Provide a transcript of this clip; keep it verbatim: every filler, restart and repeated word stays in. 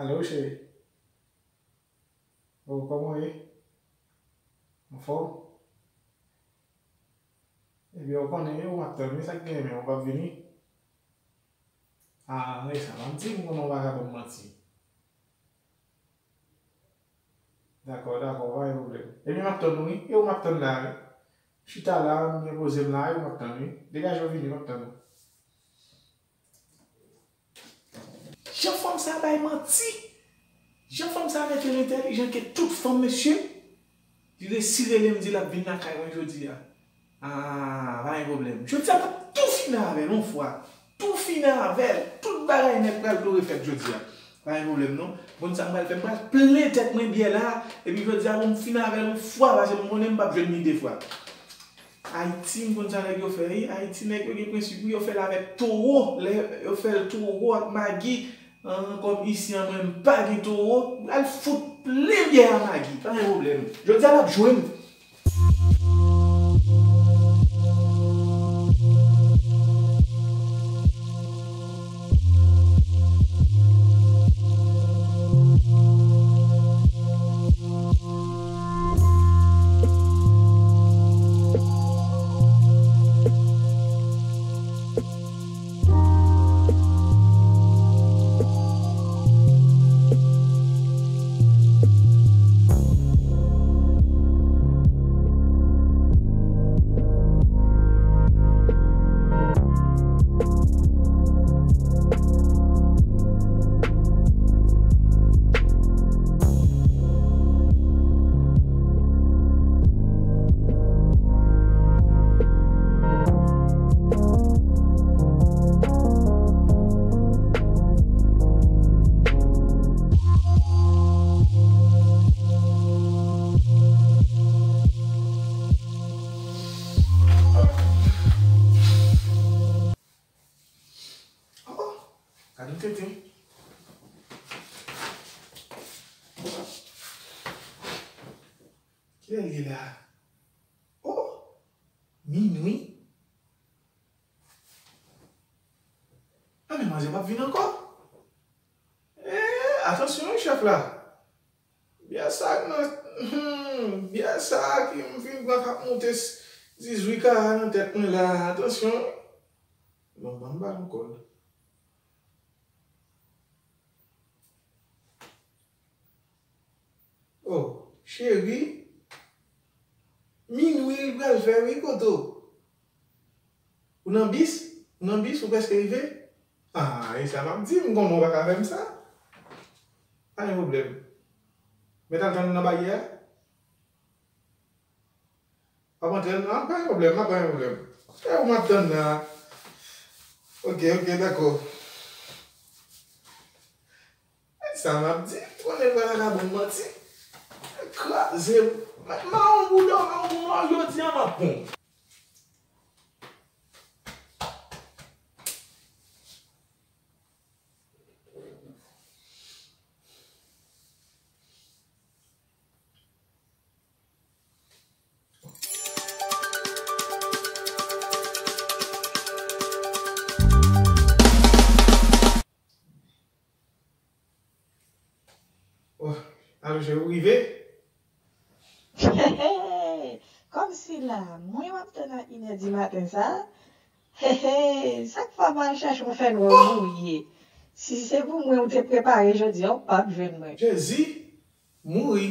Alo, cheri. O, kòman w ye? Anfòm? Ebyen, ou konnen, e ou m ap tann, wi, sa k genyen, men ou p ap vini? A, e sa, m ap di m konnen ou pa ka ban m manti. Dakò, dakò, pa gen pwoblèm. Ebyen, m ap tann ou, wi. E ou m ap tann la, wi. Chita la, m gen poze m la, e ou m ap tann, wi. Degaje w vini, m ap tann ou. Jan fanm sa bay manti. Jan fanm sa mete l entèlijan ke tout fanm, mesye. Li resi rele m, di l ap vin lakay mwen jodi a. Ah, pa gen pwoblèm. Jodi a, m ap tou fini avè l yon fwa. Tou fini avè l. Tout bagay nèt pral tou refèt jodi a. Pa gen pwoblèm, non. Konn sa m pral fè? M pral plen tèt mwen byè la. Epi jodi a, pou m fini avè l yon fwa, paske m konnen m p ap jwenn li de fwa. Ayiti, m konn sa nèg yo fè, wi. Ayiti, nèg yo gen prensip, wi. Yo fè l avèk towo. Lè yo fè l towo ak magi, an, kòm isi an, mwen, m pa gen towo, m pral fout plen byè a magi. Pa gen pwoblèm. Jodi a, l ap jwenn. Oh, gade yon tenten. Kilè l ye la? Oh, minwi. Ah, men manzè p ap vin ankò. Eh, atansyon, wi, chèf la. Byè sa k nan, hmm, byè sa ki m fin pran k ap moute s-, dizwit kara nan tèt mwen la. Atansyon, wi. Bon, ban m ba l yon kòd. Oh, cheri. Minwi l pral fè, wi, kote w? Ou nan bis? Ou nan bis? Ou prèske rive? Ah, e sa m ap di, m konnen w pa ka fè m sa. Pa gen pwoblèm. Mèt al tann ou nan baryè a. W ap antre nan, pa gen pwoblèm, pa gen pwoblèm. E ou m ap tann nan. Ok, ok, dakò. E sa m ap di, konnen vagabon manti. Kraze m. Mèt mawon pou dòmi, mawon pou mawon, jodi a m ap pran w. Oh, alo, cheri, ou rive? Kòmsi la, mwen w ap tann a inè di maten sa? Hehe, sa k fè w al chèche yon fènwa w mouye? Si se pou mwen ou te prepare jodi a, ou p ap jwenn mwen. Jezi, mouri.